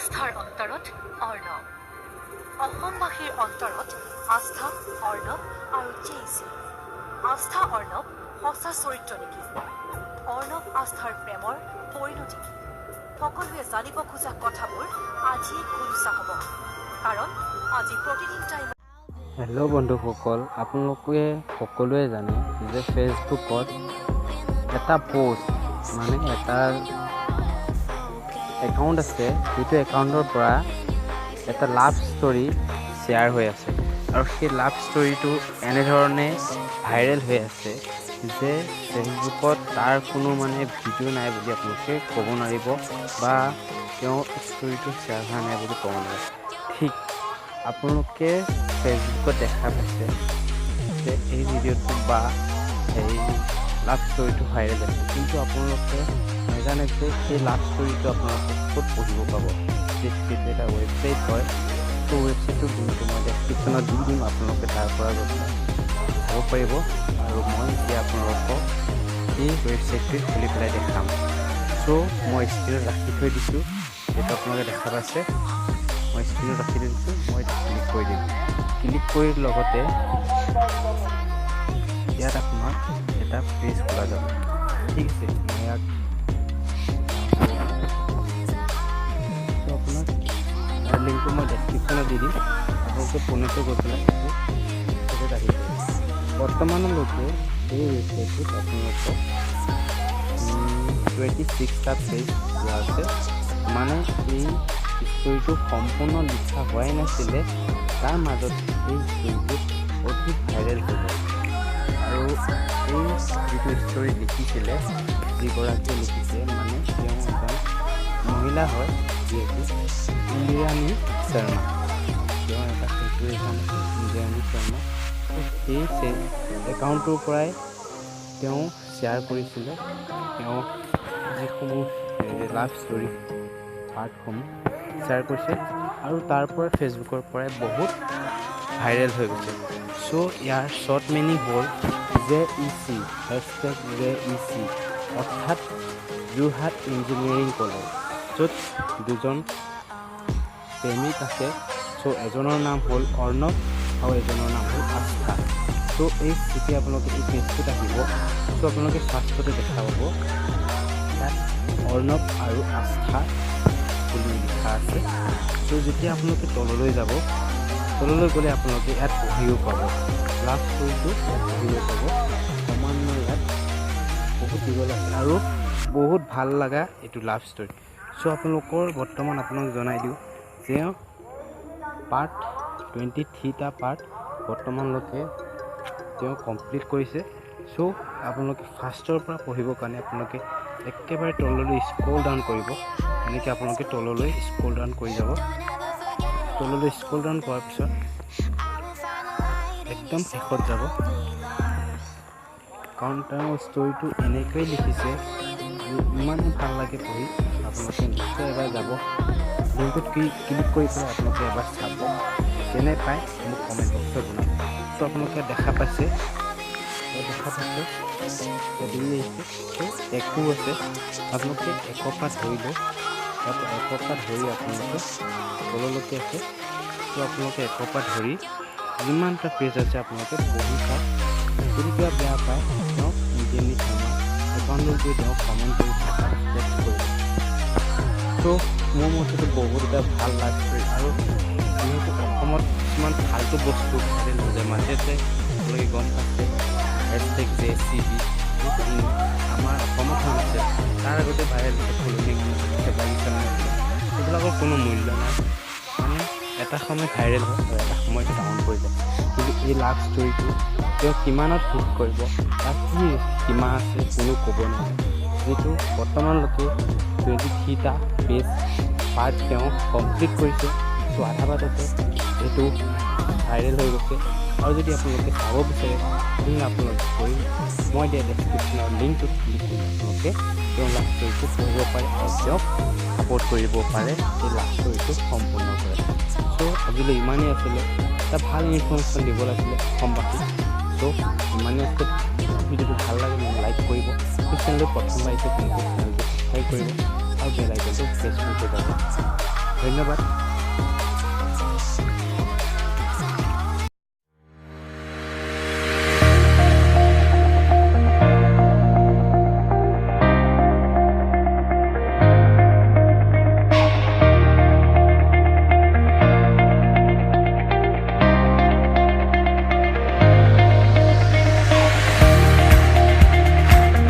আস্থাৰ অন্তৰত অৰ্ণৱ, অসমবাসীৰ অন্তৰত আস্থা, অৰ্ণৱ আৰু জেইচি। আস্থা অৰ্ণৱ সঁচা চৰিত্ৰ নেকি? অৰ্ণৱ আস্থাৰ প্ৰেমৰ পৰিণতি কি? সকলোৱে জানিব খোজা কথাবোৰ আজিয়ে খোলোচা হ'ব, কাৰণ আজি প্ৰতিদিন টাইম। হেল্ল' বন্ধুসকল, আপোনালোকে সকলোৱে জানে যে ফেচবুকত এটা প'ষ্ট, মানে এটা একাউণ্ট আছে, যিটো একাউণ্টৰ পৰা এটা লাভ ষ্টৰী শ্বেয়াৰ হৈ আছে আৰু সেই লাভ ষ্টৰীটো এনেধৰণে ভাইৰেল হৈ আছে যে ফেচবুকত তাৰ কোনো মানে ভিডিঅ' নাই বুলি আপোনালোকে ক'ব নোৱাৰিব বা তেওঁ ষ্টৰীটো শ্বেয়াৰ হোৱা নাই বুলি ক'ব নোৱাৰিব। ঠিক আপোনালোকে ফেচবুকত দেখা পাইছে যে এই ভিডিঅ'টো বা এই লাভ ষ্টৰীটো ভাইৰেল হৈছে, কিন্তু আপোনালোকে নাজানে যে সেই লাভ ষ্টৰীটো আপোনালোকে ক'ত পঢ়িব পাব। যিহেতু সেইটো এটা ৱেবছাইট হয়, ত' ৱেবছাইটটোৰ লিংকটো মই ডেছক্ৰিপশ্যনত দি দিম, আপোনালোকে তাৰ পৰা গৈ পেলাই চাব পাৰিব। আৰু মই এতিয়া আপোনালোকক সেই ৱেবছাইটটো খুলি পেলাই দেখাম। চ' মই স্ক্ৰীণত ৰাখি থৈ দিছোঁ, সেইটো আপোনালোকে দেখা পাইছে। মই স্ক্ৰীণত ৰাখি থৈ দিছোঁ, মই ক্লিক কৰি দিম। ক্লিক কৰি লগতে ইয়াত আপোনাৰ এটা পেজ খোলা যাব। ঠিক আছে, মই ইয়াক ত' আপোনাক ইয়াৰ লিংকটো মই ডেছক্ৰিপশ্যনত দি দিম, আপোনালোকে পোনেতে গৈ পেলাই সেইটো সেইটোত আহি যাব। বৰ্তমানলৈকে এই ৱেবছাইটটোত আপোনালোকক 26টা পেজ দিয়া হৈছে। মানে এই ষ্টৰীটো সম্পূৰ্ণ লিখা হোৱাই নাছিলে, তাৰ মাজত এই ষ্টৰীটো অতি ভাইৰেল হৈ গ'ল। আৰু এই যিটো ষ্টৰী লিখিছিলে, যিগৰাকীয়ে লিখিছে, মানে তেওঁ এজন মহিলা হয়, যিহেতু ইন্দিৰাণী শৰ্মা। তেওঁ এটা ফেচবুক একাউণ্ট আছে, ইন্দিৰাণী শৰ্মা। সেই একাউণ্টটোৰ পৰাই তেওঁ শ্বেয়াৰ কৰিছিলে। তেওঁ যিসমূহ লাভ ষ্টৰী পাৰ্টসমূহ শ্বেয়াৰ কৰিছে আৰু তাৰ পৰা ফেচবুকৰ পৰাই বহুত ভাইৰেল হৈ গৈছে। চ' ইয়াৰ শ্বৰ্ট মিনিং হ'ল জেইচি, #জেইচি, অৰ্থাৎ যোৰহাট ইঞ্জিনিয়াৰিং কলেজ, য'ত দুজন প্ৰেমিক আছে। চ' এজনৰ নাম হ'ল অৰ্ণৱ আৰু এজনৰ নাম হ'ল আস্থা। চ' এই যেতিয়া আপোনালোকে এই পেজটোত আহিব, চ' আপোনালোকে ফাৰ্ষ্টতে দেখা পাব তাত অৰ্ণৱ আৰু আস্থা বুলি লিখা আছে। চ' যেতিয়া আপোনালোকে তললৈ যাব, তললৈ গ'লে আপোনালোকে ইয়াত পঢ়িও পাব, লাভ ষ্টৰীটো ইয়াত পঢ়িব পাব। ক্ৰমান্বয়ে ইয়াত বহুত দীঘল আছে আৰু বহুত ভাল লগা এইটো লাভ ষ্টৰী। চ' আপোনালোকৰ বৰ্তমান আপোনাক জনাই দিওঁ যে পাৰ্ট 23টা পাৰ্ট বৰ্তমানলৈকে তেওঁ কমপ্লিট কৰিছে। চ' আপোনালোকে ফাৰ্ষ্টৰ পৰা পঢ়িবৰ কাৰণে আপোনালোকে একেবাৰে তললৈ স্ক্ৰল ডাউন কৰিব। এনেকৈ আপোনালোকে তললৈ স্ক্ৰল ডাউন কৰি যাব। তললৈ স্ক্ৰল ডাউন কৰাৰ পিছত একদম শেষত যাব, কাৰণ তেওঁ ষ্টৰিটো এনেকৈ লিখিছে যে ইমানেই ভাল লাগে পঢ়ি। আপোনালোকে নিশ্চয় এবাৰ যাব, লিংকটোত ক্লিক কৰি পেলাই আপোনালোকে এবাৰ চাব, কেনে পায় মোক কমেণ্ট বক্সত জনাব। চ' আপোনালোকে দেখা পাইছে, দেখা পাইছে দুই আহিছে। চ' একো আছে, আপোনালোকে একৰ পৰা ধৰি লওক, তাৰপৰা একৰ পৰা ধৰি আপোনালোকে তললৈকে আছে। চ' আপোনালোকে একৰ পৰা ধৰি যিমানটা পেজ আছে আপোনালোকে পঢ়ি চাওক। যদি কিবা বেয়া পায়, তেওঁক ইণ্ডিয়ানী শৰ্মা একাউণ্টত গৈ তেওঁক কমেণ্ট কৰি ছাবস্ক্ৰাইব কৰিব। চ' মোৰ মতেতো বহুত এটা ভাল লাভ ষ্টৰী। আৰু যিহেতু অসমত কিছুমান ফাল্টু বস্তু ভাইৰেল হৈ যায় মাজতে, আপোনালোকে গম পাইছে, #জেচিবি আমাৰ অসমত হৈ গৈছে, তাৰ আগতে ভাইৰেল হৈছে ফুলনি বাগিচা, সেইবিলাকৰ কোনো মূল্য নাই। মানে এটা সময়ত ভাইৰেল হয় আৰু এটা সময়ত ডাউন কৰি যায়। কিন্তু এই লাভ ষ্টৰীটো তেওঁ কিমানত শেষ কৰিব, তাৰ কি সীমা আছে, কোনো ক'ব নোৱাৰে। যিটো বৰ্তমানলৈকে 23টা পেজ পাৰ্ট তেওঁ কমপ্লিট কৰিছে। চ' আধা বাটতে এইটো ভাইৰেল হৈ গৈছে। আৰু যদি আপোনালোকে চাব বিচাৰে, তেনেহ'লে আপোনালোকে গৈ মই দিয়া ডেছক্ৰিপশ্যনৰ লিংকটোত ক্লিক কৰি আপোনালোকে তেওঁৰ লাভ ষ্টৰীটো পঢ়িব পাৰে আৰু তেওঁক ছাপোৰ্ট কৰিব পাৰে এই লাভ ষ্টৰীটো সম্পূৰ্ণ কৰে। চ' আজিলৈ ইমানেই আছিলে, এটা ভাল ইনফৰ্মেশ্যন দিব লাগিছিলে অসমবাসীক। চ' ইমানেই আছিলে। ভিডিঅ'টো ভাল লাগে লাইক কৰিব, চেনেলটো প্ৰথমবাৰ আহিছে তেন্তে চেনেলটো ছাবস্ক্ৰাইব কৰিব আৰু বেল আইকনটো প্ৰেছ কৰি থৈ যাব। ধন্যবাদ।